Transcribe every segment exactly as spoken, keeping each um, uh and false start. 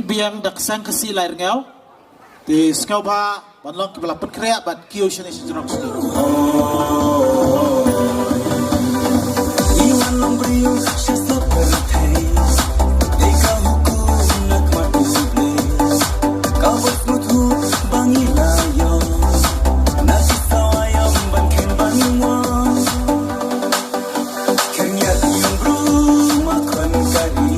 Biang da ka seng Khasi Lairngew. Te sngewbha ban long kiba la pynkhreh bad kiew shane sha jrong shnong. Khyndiat ïa u briew ma khon ka ri,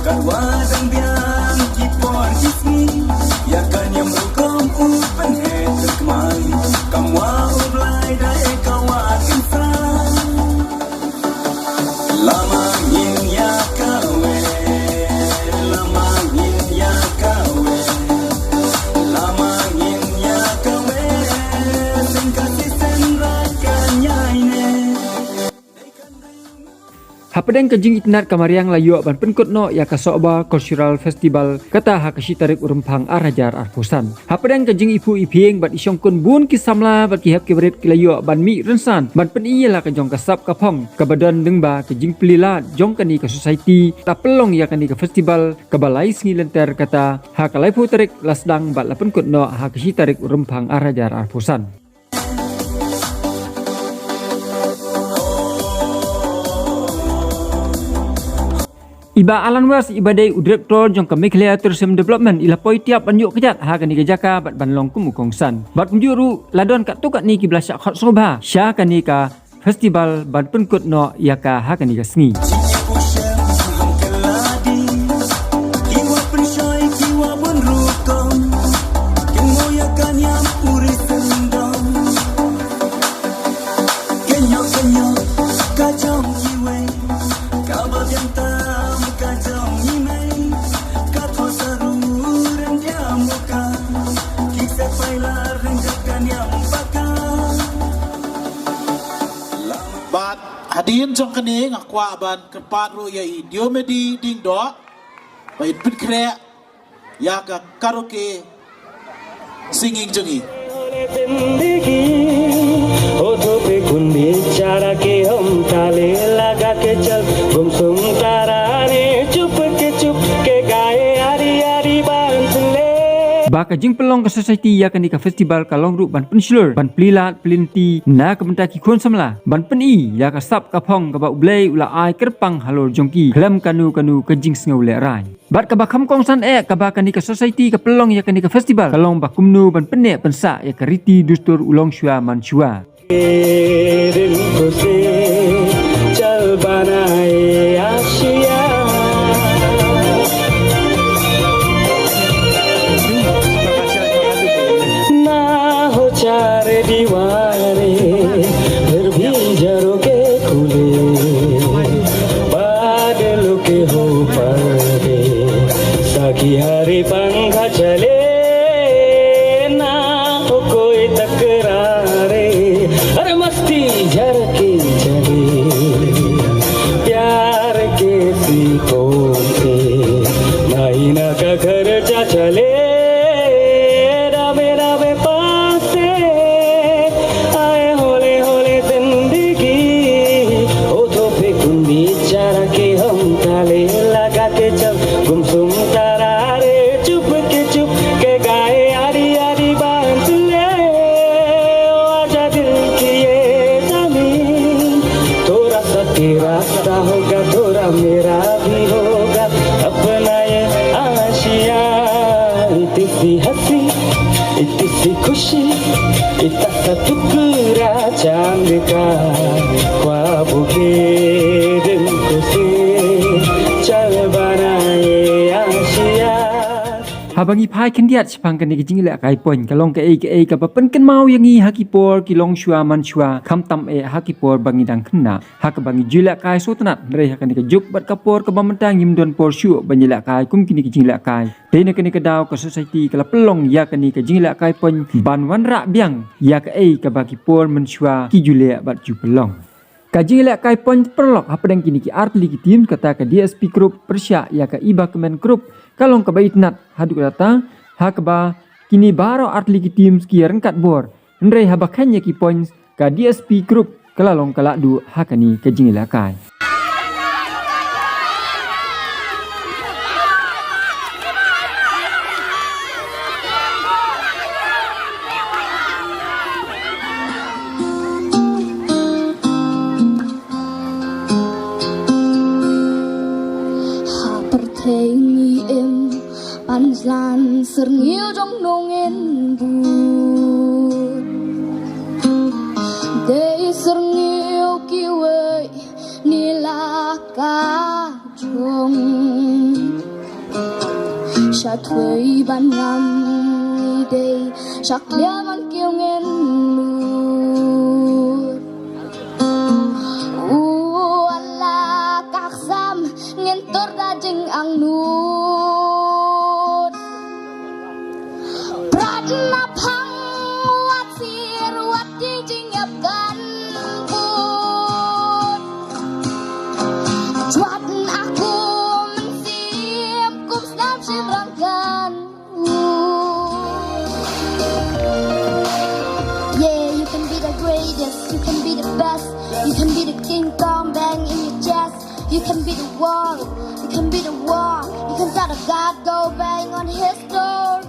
katwa dang biang ki por ki sngi. Ïa ka niam rukom u pynheh tyrkmai, kam wah U Blai da e ka wah kynsan. Lama ngin ïa kawei, lama ngin ïa kawei, lama ngin ïa kawei, seng Khasi seng Raid ka ïaineh. Hapdeng ka jingitynnad ka mariang la ïoh ban pynkut noh ïa ka Sohba Cultural Festival kata ha ka shi tarik u Rymphang ar hajar arphew san. Hapdeng ka jingiphuh iphieng bad ishongkun bun ki samla bad ki hep ki barit ki la ïoh ban mih rynsan ban pyni ïa la ka jong ka sap ka phong kaba don lyngba ka jingplie lad jong kane ka society. La pynlong ïa kane ka festival kaba lai sngi lynter kata ha ka laiphew tarik la sdang bad la pynkut noh ha ka shi tarik u Rymphang ar hajar arphew san. I Bah Alan West iba dei u Director jong ka Meghalaya Tourism Development i la poi tiap ban ïoh kjat ha kane ka jaka bad ban long kum u kongsan. Bad kumjuh ruh la don katto katne kiba la shah khot sngewbha sha kane ka festival ban pynkut noh ïa ka ha kane ka sngi. Bad hadien jong kane nga kwah ban kyrpad ruh ïa i Diomedi Diengdoh ba in pynkhreh ïa ka karaoke singing jong i. Ba ka jingpynlong ka society ïa kane ka festival ka long ruh ban pynshlur, ban plie lad plie lynti na ka bynta ki khun samla, ban pyni ïa ka sap ka phong kaba U Blei u la ai kyrpang halor jong ki khlem kano kano ka jingsngew lehrain. Bad kaba kham kongsan eh kaba kane ka society ka pynlong ïa kane ka festival ka long ba kumno ban pynneh pynsah ïa ka riti dustur u longshuwa manshuwa. Haba ngi phai khyndiat shaphang kane ka jingïalehkai point ka long kaei kaei kaba pynkynmaw ïa ngi ha ki por ki longshuwa manshuwa khamtam eh ha ki por ba ngi dang khynnah. Ha kaba ngi ju ïalehkai sngewtynnat hynrei ha kane ka juk bad ka por kaba mynta ngim don por shuh ban ïalehkai kum kine ki jingïalehkai. Dei na kane ka daw ka society ka la pynlong ïa kane ka jingïalehkai point ban wanrah biang ïa kaei kaba ki por mynshuwa ki ju leh bad ju pynlong. Ka jingïalehkai point paralok hapdeng kine ki artylli ki team kata ka D S P group pyrshah ïa ka Iba Kmen group ka long kaba itynnat haduh katta ha kaba kine baroh artylli ki team ki ïaryngkat bor. Hynrei haba kheiñ ïa ki points ka D S P group ka la long ka la duh ha kane ka jingïalehkai. An jlan syrngiew jong nongin bud. Dei syrngiew kiwei ni la ka jong. Sha thwei ban ngam i dei sha kliar man kiw ngin lut. U ala ka ksam ngin tur da jingangnud. Prat na phang wat sir wat di jingïap kan bud. Jwat na kum sim kum snam shim rang kan. Yeah, you can be the greatest, you can be the best, you can be the King Kong bang in your chest, you can be the world, you can be the war, you can start a god go bang on his door,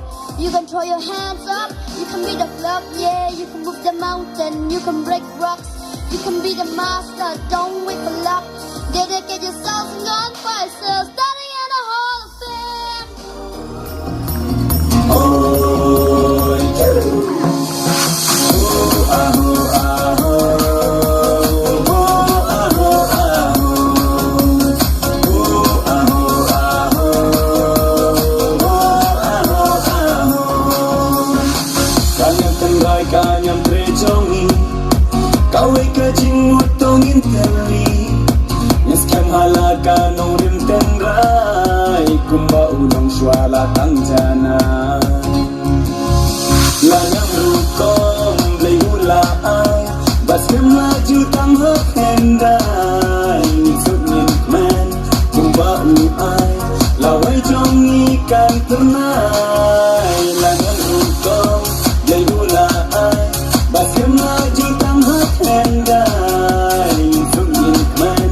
you can throw your hands up, you can be the flood, yeah, you can move the mountain, you can break rocks, you can be the master, don't wait for luck, dedicate yourself and go and fight yourself, standing in the hall of fame. Ka niam tynrai ka niam tre jong ngi. Kawei ka jingmut to ngin tyrli. Ngi skhem ha la ka nongrim tynrai kumba u nongshuwa la tang jana. La ngam rukom Blei u la ai. Ba skhem la ju tang hok hendai. Sut ngin kmen kumba u ai. La wei jong ngi kan tyrnai. La ngam rukom Blei u la ai. Ba skhem la ju tang hok hendai. Sut ngin kmen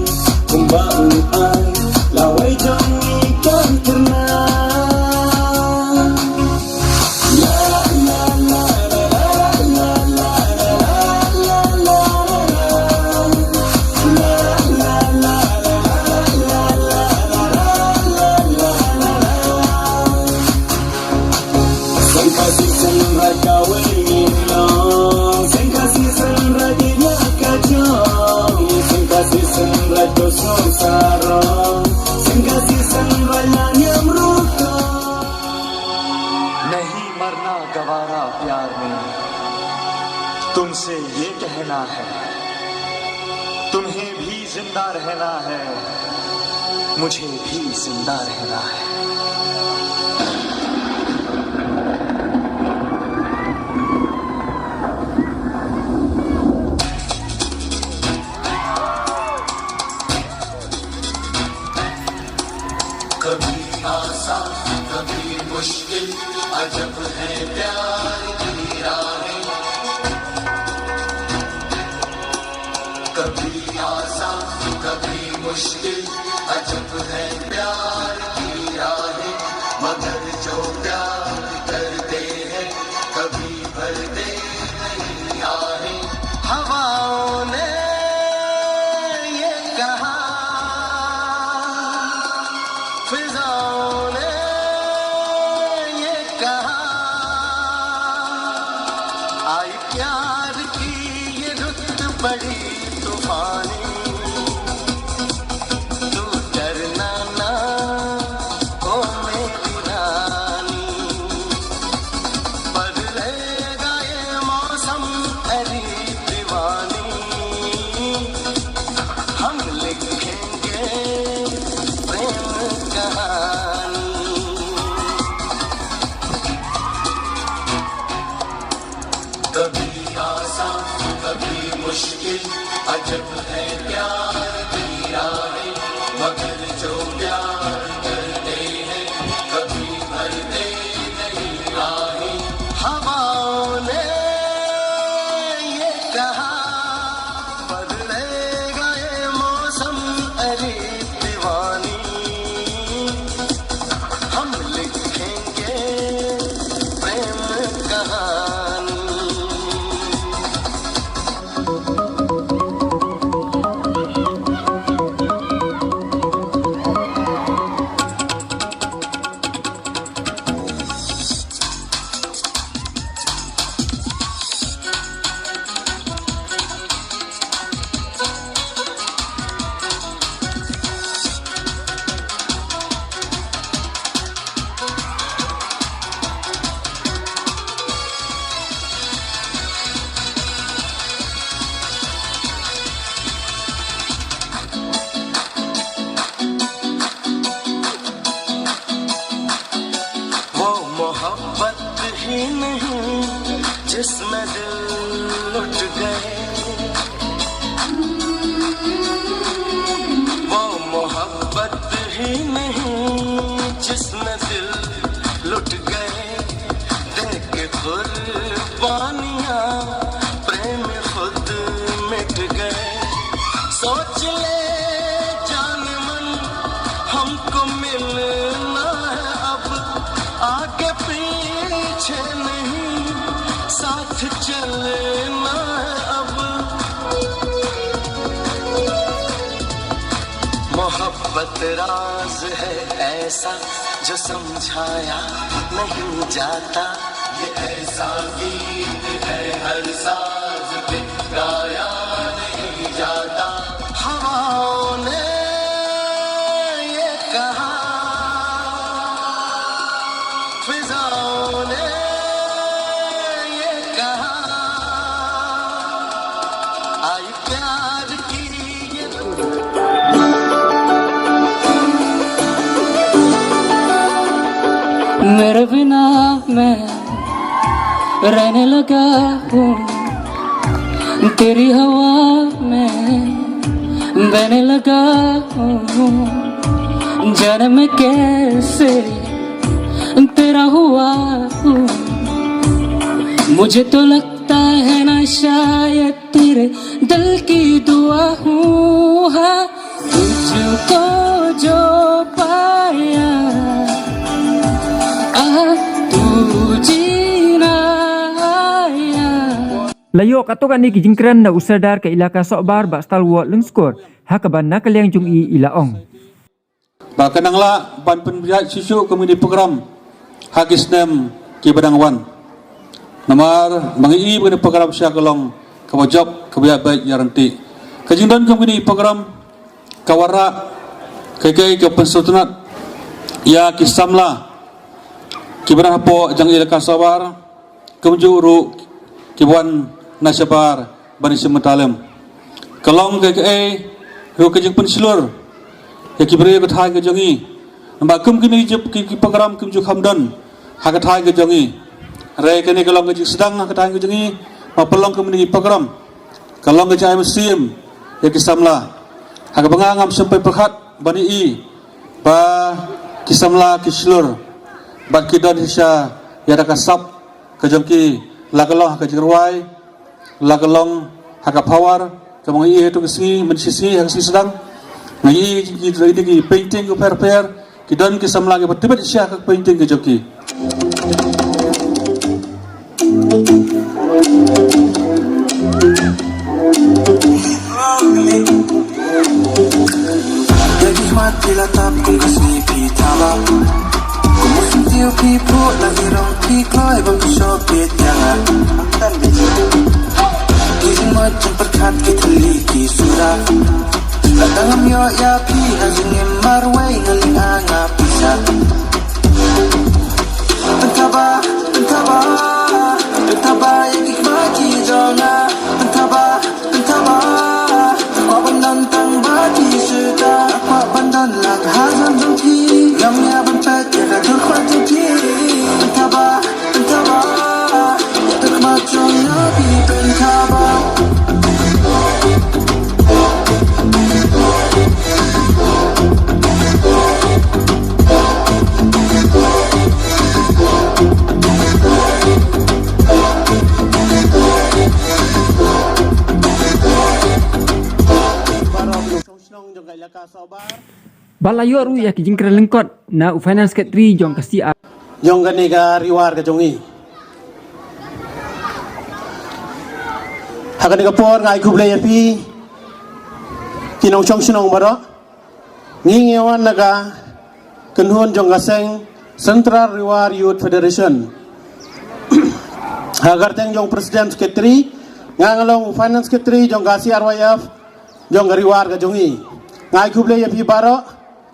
kumba u ai. La wei jong ngi kan tyrnai. Seng Khasi seng Raij kawei ngi long. Seng Khasi seng Raij ïa ka jong. Seng Khasi seng Raij to sngewsarong. Seng Khasi seng Raij la niam rukom. नहीं मरना गवारा प्यार में, तुमसे ये कहना है, तुम्हें भी जिंदा रहना है, मुझे भी जिंदा रहना है। कभी आसान, कभी मुश्किल, अजब है प्यार की राहें। कभी आसान, कभी मुश्किल, अजब है प्यार की राहें। मगर जो प्यार करते हैं, कभी भरते नहीं आहे। हवाओं ने ये कहा, फिजाओं ने ये कहा, आई प्यार की ये रुत बड़ी तूफानी। तू डरना ना, ओ मेरी रानी, बदलेगा ये मौसम, अरे दीवानी, हम लिखेंगे प्रेम कहानी। कभी आसान, कभी मुश्किल, अजब है प्यार की राहें। मगर जो प्यार करते हैं, कभी भरते नहीं आहें। हवाओं ने ये कहा, बदलेगा ये मौसम, अरे दीवानी, हम लिखेंगे प्रेम कहानी। इसमें दिल लुट गए, वो मोहब्बत ही नहीं जिसमें दिल लुट गए, दे के कुर्बानियां प्रेम खुद मिट गए। सोच ले जान मन, हमको मिलना है अब, आगे पीछे नहीं, साथ चलना है अब। मोहब्बत राज है ऐसा जो समझाया नहीं जाता। ये ऐसा गीत है हर साज पे गाया नहीं जाता। हवाओं ने ये कहा, फिजाओं ने ये कहा, आई प्यार की ये मेरे बिना मैं रहने लगा हूँ, तेरी हवा में बहने लगा हूँ, जाने मैं कैसे तेरा हुआ हूँ। मुझे तो लगता है ना शायद तेरे दिल की दुआ हूँ, हाँ। तुझको जो पाया, आ, तू जीना आया. La ïoh katto katne ki jingkren na u Sordar ka Elaka Sohbar Bah Stalwart Lyngskor, ha kaba na ka liang jong i i la ong. Ba kan nang lah ban pynbiang shisha ka mini program ha ki snem ki ba dang wan. Namar ma ngi i ba kane program sha ka long kaba jop kaba ïa beit ïa ryntih. Ka jingdon ka mini program ka wanrah ka ka pynsngewtynnat ïa ki samla ki ba dang hapoh jong Elaka Sohbar. Kumjuh ruh ki wan na shabar ban ïashim bynta lem. Ka long kaei ruh ka jingpynshlur ïa ki briew ka thaiñ ka jong ngi. Namar kum kine ki program kumjuh kam don ha ka thaiñ ka jong ngi. Hynrei kane ka long ka jingsdang ha ka thaiñ ka jong ngi. Ba pynlong kum kine ki program ka long ka jingai mynsiem ïa ki samla. Ha kaba nga ngam shym pyrkhat ban ïohi ba ki samla ki shlur bad ki don shisha ïa da ka sap ka jong ki, la ka long ha ka jingrwai, la ka long ha ka power. Kaba ngi ïohi ha tu ka sngi, mynta shi sngi ha ka sngi sdang, ngi ïohi ki painting ki pher pher, ki don ki samla ki ba tbit shisha ha ka painting ka jong ki. Ïa ki khmat ki la tap kum ka sngi phi thala. Kum u syntiew phi phuh la ki rong phi kloi bym phi shu peit ïa nga. Ki jingmut jingpyrkhat ki thylli ki sura. La tang ngam ïoh ïa phi ha jingim marwei nga ling ha nga pisa. Pyntaba, pyntaba, pyntaba ïa ki khmat ki jong nga. Pyntaba, pyntaba, kwah ban don tang ba ki shu ta. Kwah ban don lak ha zon jong phi. Ngam ïa ban peit ïa ka dur khmat jong phi. Pyntaba, pyntaba, ïa ka khmat jong nga phi pyntaba. Ba la ïoh ruh ïa ki jingkren lyngkot na u Finance Secretary jong ka C R. Jong kane ka Ri War ka jong ngi. Ha kane ka por nga ai khublei ïa phi ki nongshong shnong baroh. Ngi ngi wan na ka kynhun jong ka seng Central Ri War Youth Federation. Ha ka kyrteng jong President, Secretary, nga nga long Finance Secretary jong ka C R Y F jong ka Ri War ka jong ngi. Nga ai khublei ïa phi baroh,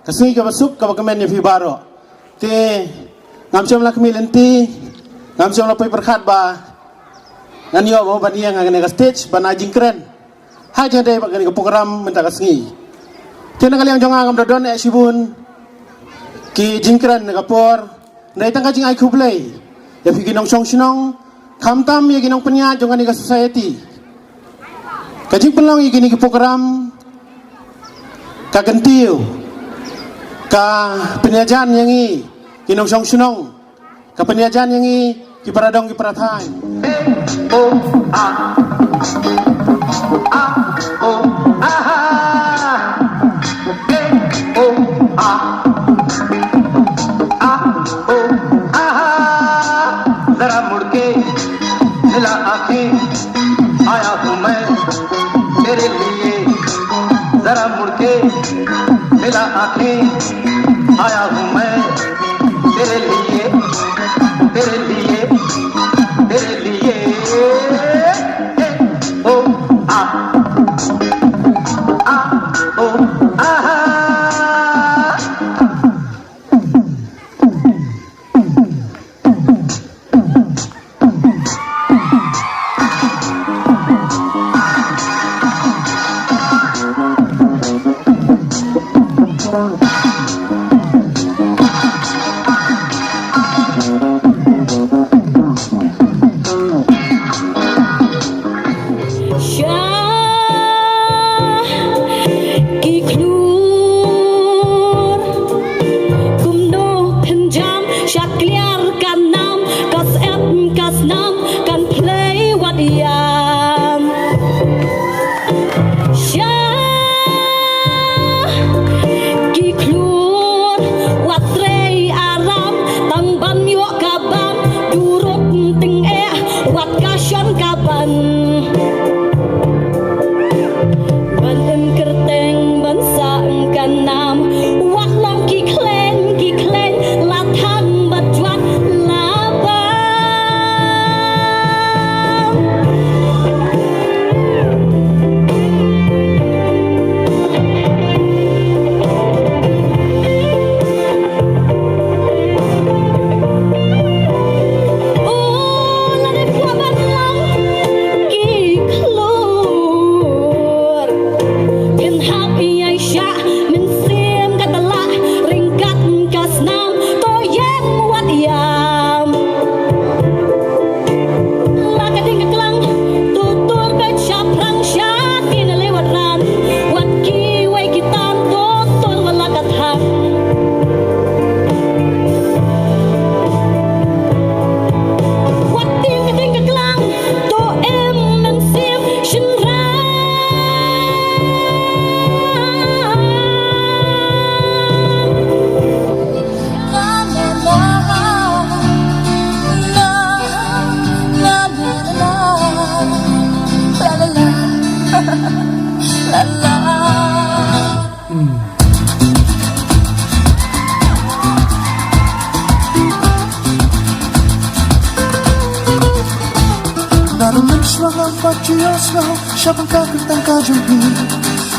ka sngi kaba suk kaba kmen ïa phi baroh. Te ngam shym la khmih lynti, ngam shym la poi pyrkhat ba ngan ïoh ban ïeng ha kane ka stage ban ai jingkren ha kane ka program mynta ka sngi. Te na ka liang jong nga ngam da don eh shibun ki jingkren na ka por, hynrei tang ka jingai khublei ïa phi ki nongshong shnong, Khamtam ïa ki nongpynïaid jong kane ka society. Ka jingpynlong ïa kine ki program ka kyntiew, ka pynïajan ïa ngi ki nongshong shnong, ka pynïajan ïa ngi ki para dong ki para thaiñ. जरा मुड़ के मिला आंखें, आया हूँ मैं तेरे लिए। जरा मुड़ के मिला आंखें, आया हूँ मैं तेरे लिए, तेरे लिए, तेरे लिए। ए, ओ, आ, आ, ओ, आहा। Shah ki khlur kumno pynjam, shah kliar ka nam, ka syep ka snam, kan phlei wat ïam. Shah ki khlur wat trei aram, tang ban ïoh ka ban, duruk tyngeh wat ka shon ka ban. Ban im kyrteng ban sah ka nam, wat long ki khleng ki khleng, la thang bad jwat la bam. Oh, la dep kwah ban long ki khlur. Phin hap ïa shah mynsiem ka tla, ryngkat ka snam, to ïeng wat ïam. La ka ding ka klang, to tur beit shaphrang, sha ki na lei wat ran, wat kiwei ki tam, to tur wat la ka thang. Wat tieng ka ding ka klang, to im mynsiem shynrang. Naduh mynshuwa ngam pat ju ïohsngew shaphang ka kyrteng ka jong phi.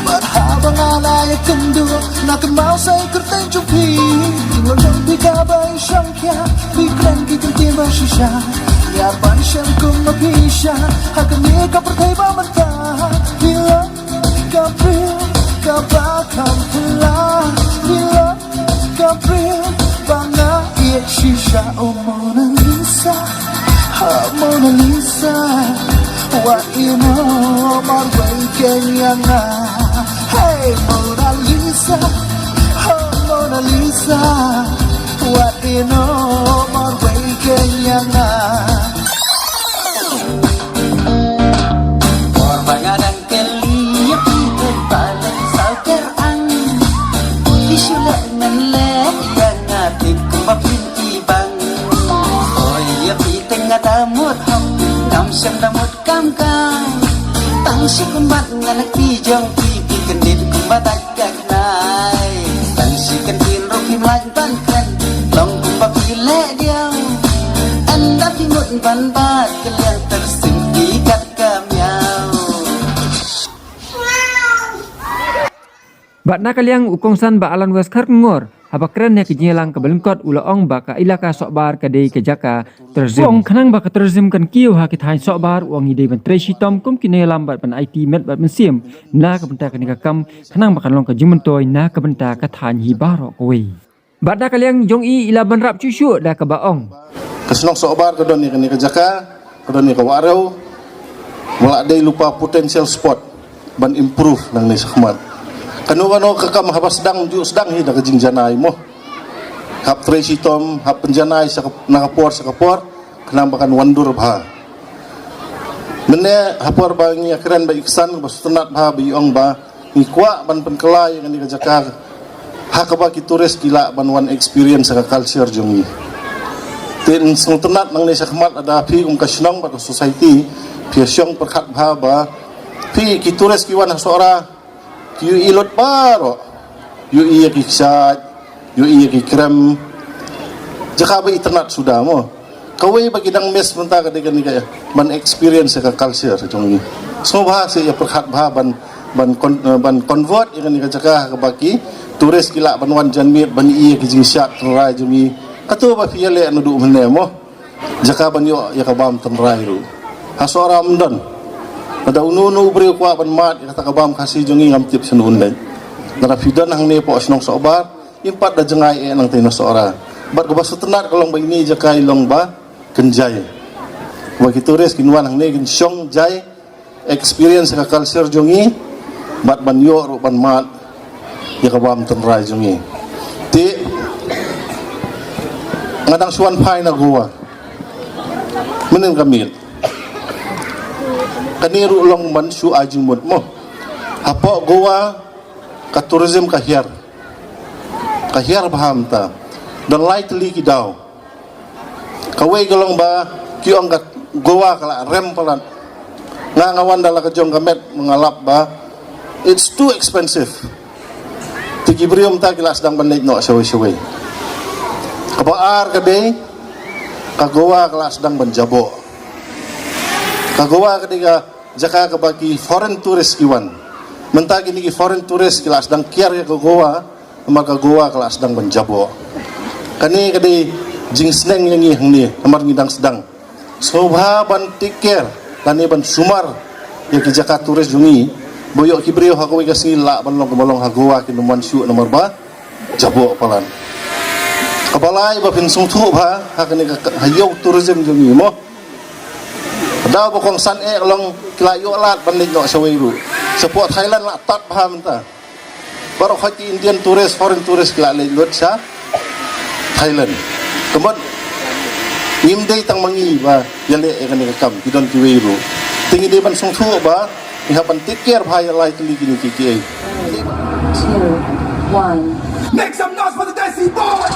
Bad haba nga la ïakynduh, nga kynmaw sa ïa kyrteng jong phi. Jinglong jong phi kaba i shongkhia, phi kren ki kyntien ba shisha. Ïa ban shem kum ma phi sha, ha kane ka pyrthei ba mynta. Phi long ka briew kaba kham phylla, phi long ka briew ba nga ïeit shisha. Oh Mona Lisa, oh Mona Lisa, wat ïehnoh marwei keiñ ïa nga. Hey Mona Lisa, oh Mona Lisa, wat ïehnoh marwei keiñ ïa nga. Por ba nga dang kylli ïa phi, phi ba leh saw ker ang. Phi shu leh ngan leh ïa nga, tip kumba phin i bang. Oi ïa phi te nga da mut hok, ngam shem da mut kam kai. Tang shi kumba nga leh phi jong phi, phi kyndit kumba dait ka khnai. Tang shi kyndit ruh phim lait ban kren, long kumba phi leh diaw. Ynda phi mut ban bat ka liang, tyrsim phi kat ka miaw. Bad na ka liang u kongsan ba Alan West Kharkongor, haba kren ïa ka jingïalang kaba lyngkot, u la ong ba ka ilaka Sohbar ka dei ka jaka tourism. U ong khnang ba ka tourism kan kiew ha ki thaiñ Sohbar, u ong ngi dei ban trei shitom kum ki nongïalam bad ban aiti met bad mynsiem na ka bynta kane ka kam, khnang ba kan long ka jingmyntoi na ka bynta ka thaiñ hi baroh kawei. Bad na ka liang jong i, i la bynrap shuh shuh da kaba ong, ka shnong Sohbar ka don ïa kane ka jaka, Ka don ïa ka Wahrew ba la dei lypa potential spot ban improve nangne shakhmat. Kano kano ka kam haba sdang ju sdang hi da ka jingjanai mo. Hap trei shitom, hap pynjanai sha ka, na ka por sha ka por, khnang ba kan wandur bha. Mynne ha por ba ngi ïakren bad i Ksan, ba sngewtynnat bha ba i ong ba ngi kwah ban pynkylla ïa kane ka jaka ha kaba ki tourist ki lah ban wan experience ïa ka culture jong ngi. Te sngewtynnat nangne shakhmat lada phi kum ka shnong bad ka society phi ïa shong pyrkhat bha ba phi, ki tourist ki wan ha Sohra ki ïohi lut baroh, ïohi ïa ki kshaid, ïohi ïa ki krem. Jaka ba itynnat suda mo. Kawei ba ki dang miss mynta ka dei kane ka ban experience ïa ka culture jong ngi. Sngewbha seh ïa pyrkhat bha ban, ban con-, eh, ban convert ïa kane ka jaka ha kaba ki tourist ki lah ban wan janmiet ban ïohi ïa ki jingshad tynrai jong ngi. Kato ba phi ïaleh naduh mynne mo. Jaka ban ïoh ïa ka bam tynrai ruh ha Sohra ym don. Lada uno uno u briew kwah ban mad ïa kata ka bam Khasi jong ngi, ngam tip shano un leit. Lada phi don hangne hapoh shnong Sohbar, ym pat da jngai eh nangtei na Sohra. Bad kaba sngewtynnat ka long ba ine i jaka i long ba kynjai, ba ki tourist kin wan hangne kin shong jai, experience ka culture jong ngi bad ban ïoh ruh ban mad ïa ka bam tynrai jong ngi. Te nga dang shu wan phai na Goa mynhynnin ka miet. Kane ruh long ban shu ai jingmut mo. Hapoh Goa ka tourism ka hiar, ka hiar bha mynta. Don lai tylli ki daw. Kawei ka long ba ki ong ka Goa ka la rem palat. Nga nga wan da la ka jong ka met, nga lap ba it's too expensive. Te ki briew mynta ki la sdang ban leit noh shawei shawei. Kaba ar ka dei ka Goa ka la sdang ban jaboh. Ka Goa ka dei ka jaka kaba ki foreign tourist ki wan. Mynta kine ki foreign tourist ki la sdang kiar ïa ka Goa, namar ka Goa ka la sdang ban jaboh. Kane ka dei jingsneng ïa ngi hangne namar ngi dang sdang. Sngewbha ban take care lane ban sumar ïa ki jaka tourist jong ngi. Ba ïoh ki briew ha kawei ka sngi lah ban long kaba long ha Goa, kin ym wan shuh namar ba jaboh palat. Kaba lai ba phin sngewthuh bha ha kane ka, ha ïew tourism jong ngi mo. Daw ba kongsan eh ka long ki la ïoh lad ban leit noh shawei ruh. Shapoh Thailand la tad bha mynta. Baroh khoit ki Indian tourist, foreign tourist ki la leit lut sha Thailand. Ka mut ngim dei tang ma ngi ba ïaleh ïa kane ka kam, ki don kiwei ruh. Te ngi dei ban sngewthuh ba ngi hap ban take care bha ïa lai tylli kine kiei kiei. Two, one. Make some noise for the Desi Boys!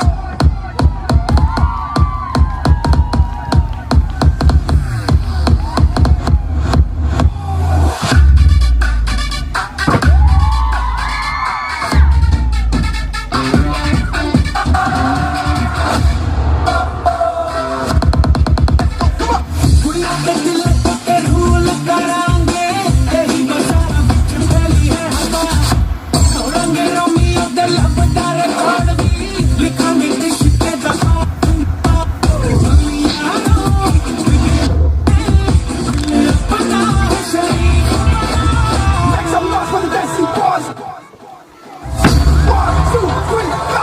Make some noise for the Desi Boys! One, two, three, go!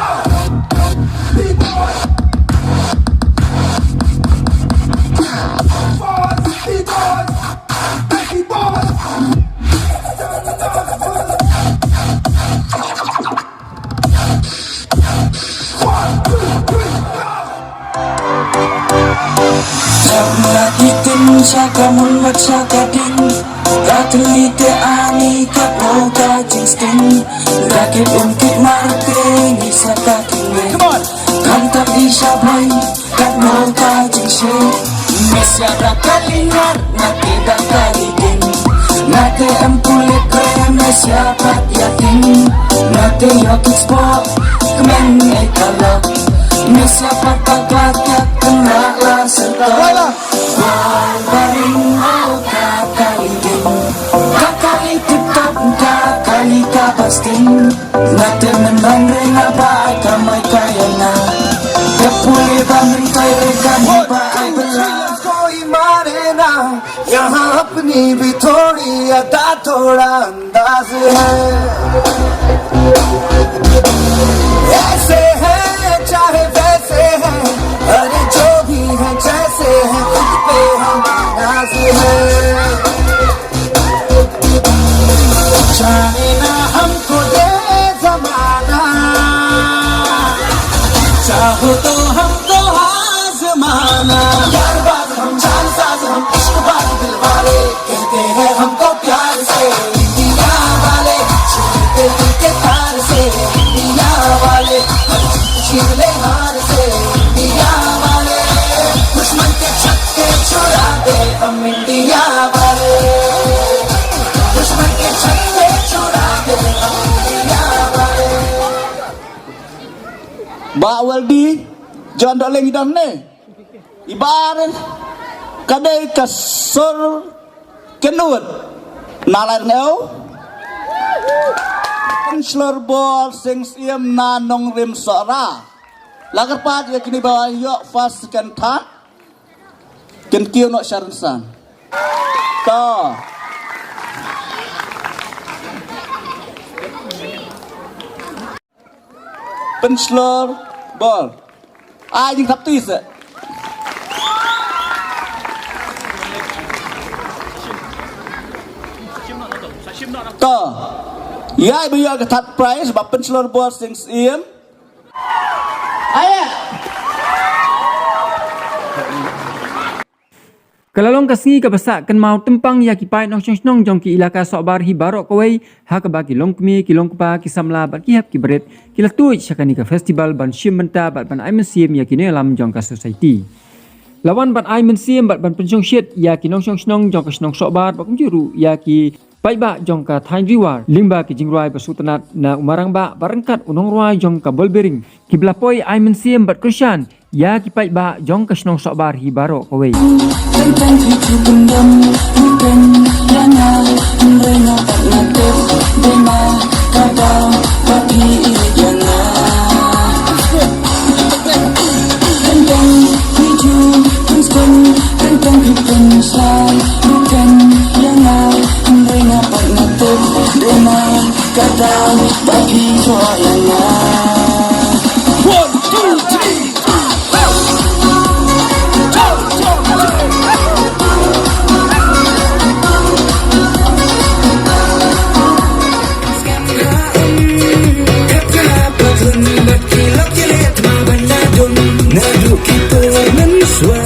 B-boys! Boys, B-boys! Desi Boys! One, two, three, go! Jam la ki tin sha ka mun bad sha ka ding. Ka tylli te ani ka pau ka jingsting. Ka kit um kit mar te ni sa ka king. Come on. Kan tak di sha bai. Katno ka jingshit. Mesia da ka lingar, na te da ka ligin. Na te em pule kre mesia pat yakin. Na te yotik spot, kmen e kalak. Mesia pat ka klak yak kena la serta. Baring o ka ka ligin. Ka ka li tip top, ka ka li ka basting. Nga te men rang re nga ba ai ka mai ka ya na. Te pule ba men kai re ka ni ba ai bela. कोई माने ना, यहाँ अपनी भी थोड़ी अदा, थोड़ा अंदाज है। ऐसे हैं चाहे वैसे हैं, अरे जो भी हैं जैसे हैं, खुद पे हम ना हमको ये जमाना, चाहो तो हमको आजमाना। यार बाज हम, जालसाज हम, इश्क बाज दिल वाले, कहते हैं हमको प्यार से इंडिया वाले, छूते दिल के तार से इंडिया वाले, हर जीत छीन ले हार से इंडिया वाले, दुश्मन के छक्के छुड़ा दे हम इंडिया वाले, दुश्मन के छक्के छुड़ा दे हम इंडिया वाले। Bah Weldy, jan da leng i don ne. Ibar ka dei ka sur kynut na Lairngew. Pynshlur bor Sing Syiem na Nongrim Sohra. La kyrpad ïa kine ba ïoh first, second, third kin kiew noh sha rynsan. To. Pynshlur bor. Ai jingthap ti se. To. Ïa ba ïoh ka third prize ba pynshlur bor Sing Syiem. Aya. Ka la long ka sngi kaba sah kynmaw tympang ïa ki paid nongshong shnong jong ki ilaka Sohbar hi baroh kawei, ha kaba ki longkmie, ki longkpa, ki samla bad ki hep ki barit ki la tuid sha kane ka festival ban shim bynta bad ban ai mynsiem ïa ki nongïalam jong ka society. La wan ban ai mynsiem bad ban pynshongshit ïa ki nongshong shnong jong ka shnong Sohbar bad kumjuh ruh ïa ki paidbah jong ka thaiñ Ri War lyngba ki jingrwai ba sngewtynnat na u marangbah bad ryngkat u nongrwai jong ka Bolbiring, kiba la poi ai mynsiem bad kyrshan ïa ki paidbah jong ka shnong Sohbar hi baroh kawei. One, two, three. Naduh ki por mynshuwa,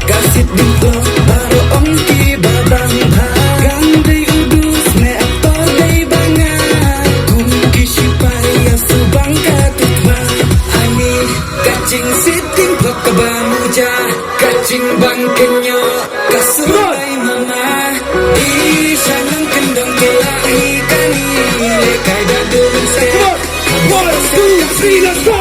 ka sit dieng klok baroh ong ki ba bang bha. Gang dei u dus ne aktor dei ba nga, kum ki shipai ïa subang ka tutma. Ani ka jingsit dieng klok kaba muja, ka jingbang kynnoh ka sulai mama. Isha nang kyndong kylla hi kani, le kai da dum se. One, two, three, let's go.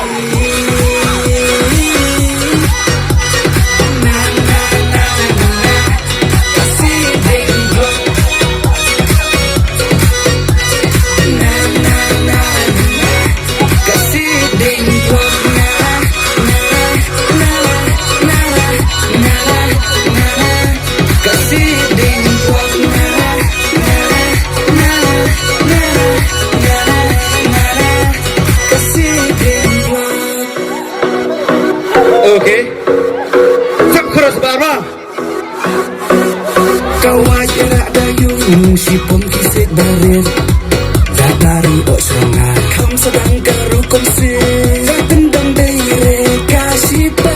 Okay. Sap chorus bar bar. Ka wai ïa da ïung shipom ki sit barit. Da dari o shranga kham sadang ka rukom sit. Ka tyndong dei re ka shipa.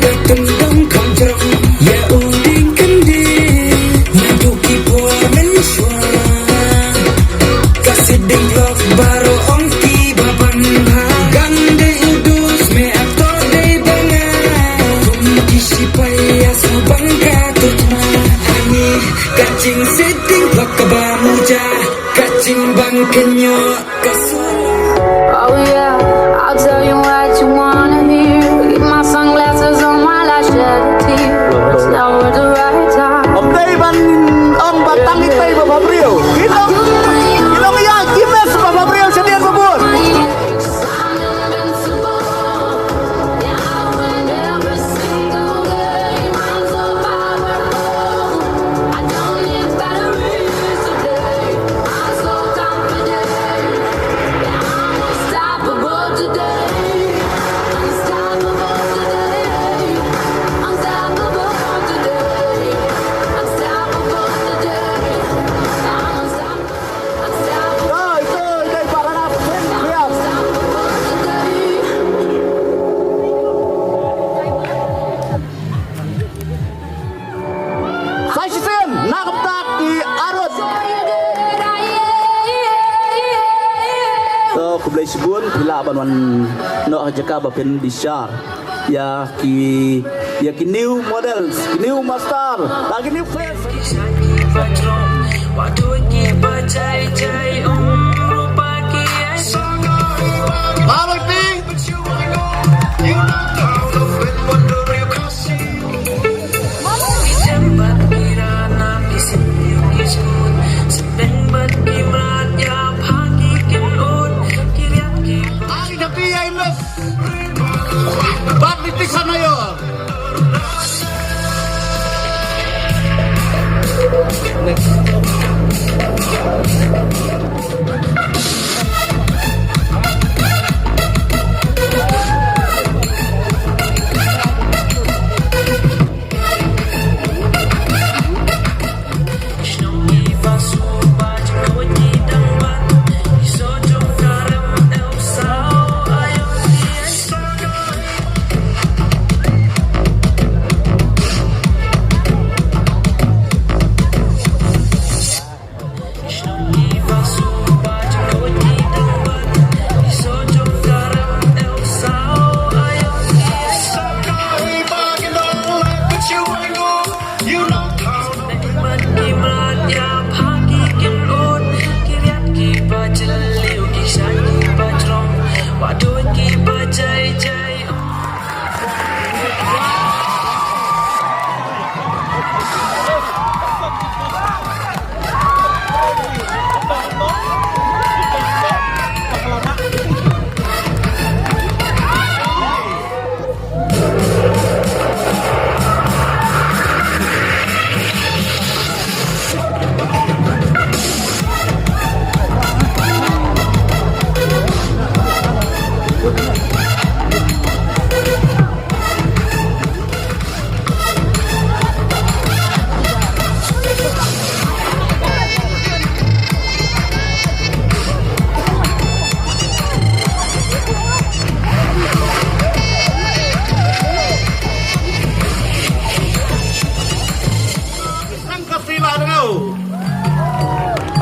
Ka tyndong kham jrong ïa u dieng kyndit. Naduh ki por mynshuwa. Ka sit dieng klok baroh ong ki ba bang bha. Gang dei u dus me aktor dei ba nga. Kum ki shipai ïa subang ka tutma. Ani ka jingsit dieng klok kaba muja, ka jingbang kynnoh ka sulai. Oh yeah, I'll tell you what you wanna hear. Leave my sunglasses on while I shed a tear. It's never the right time. Ym dei ban ong ba tang itei ba phabriew. Ki long, ki long ïa ki mes ba phabriew shadien ba bun. Ki Arut. To, khublei shibun, phi lah ban wan noh ha jaka ba phin bishar ïa ki, ïa ki new models, ki new master, ïa ki new face.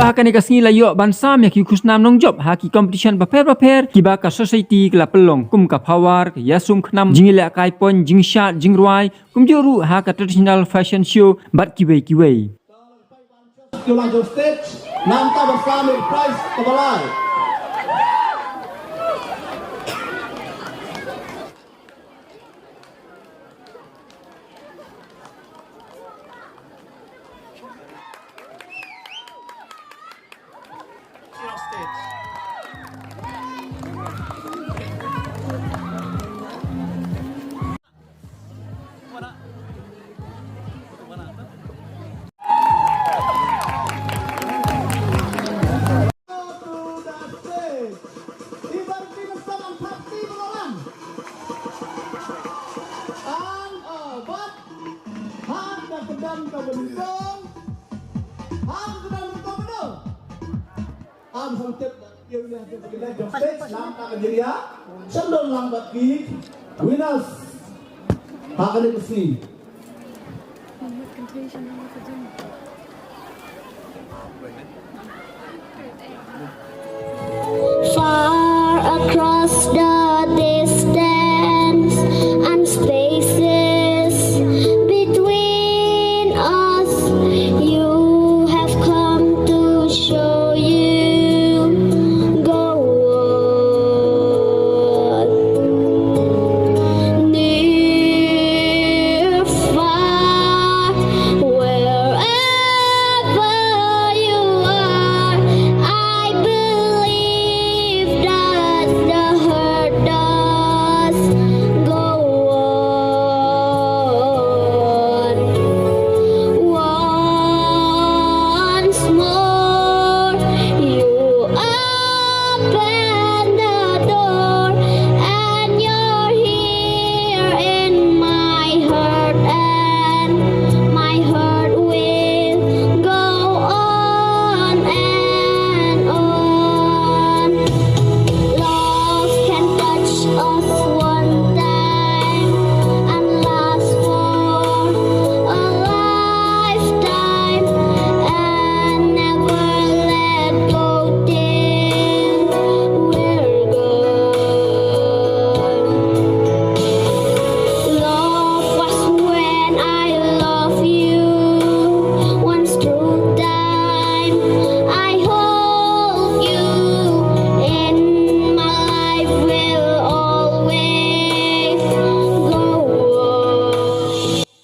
Ha kane ka sngi la ïoh ban sam ïa ki khusnam nongjop ha ki competition bapher bapher kiba ka society ka la pynlong, kum ka phawar, ka ïasum khnam, jingïalehkai point, jingshad, jingrwai, kumjuh ruh ha ka traditional fashion show bad kiwei kiwei. Ki la jong stage, nangta ba sam ïa ka prize kaba lai. Am sangtep da kiew ïa ki stage lang ka jingïa. Shan don lang bad ki winners ha kane ka sngi. Far across the distance and spaces between us, you have come to show you go on. Near, far, wherever you are.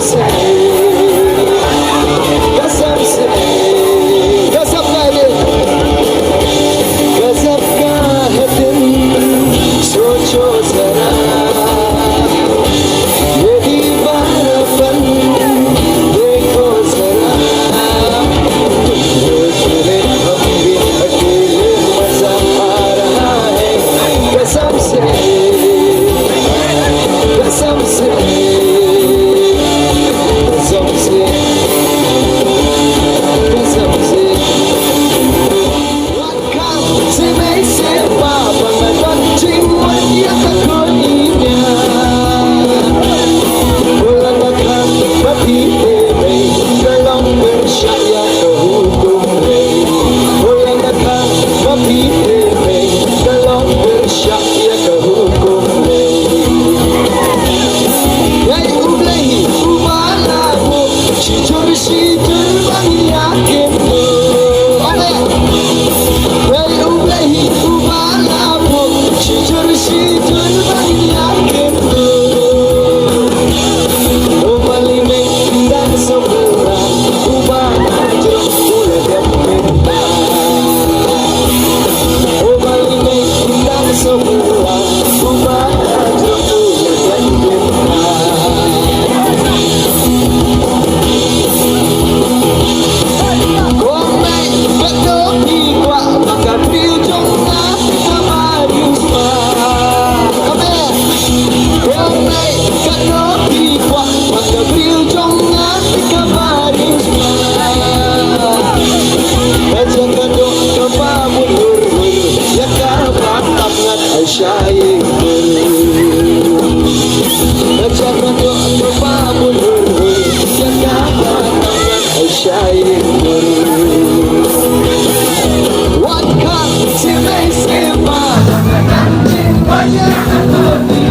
Kasam se, kasam se, kasam ka htin, socho zara, ye di bara pan, dekho zara, ye kile hum bhi akele maza aa raha hai. Kasam se, kasam se, kasam se, kasam se. Wat khang se mei se ba, ba nga don jingwan ïa ka khun ïa. Wat la nga khang ba phi te mei, ka long pyrshah ïa ka hukum lei. Wat la nga khang ba phi te mei, ka long pyrshah ïa ka hukum lei. Hei U Blei uba la buh shijur shijur ban ïa kynduh. Amen. Hei U Blei uba la buh shijur shijur ban ïa kynduh. Uba limit dan sopura, uba ajrong u la dep mynta. Uba limit dan sopura, uba ajrong u la dep mynta. Ko mei, katno phi kwah ba ka briew jong nga ka ba riewspah. Amen. Ko mei, katno phi kwah ba ka briew jong nga ka ba riewspah. Ka jaka doh kaba bun hur hur ïa kaba tam ngat ai sha ïing bun. Ka jaka doh kaba bun hur hur ïa kaba tam ngat ai sha ïing bun. Wat khang se mei se ba, ba ïa ka doh.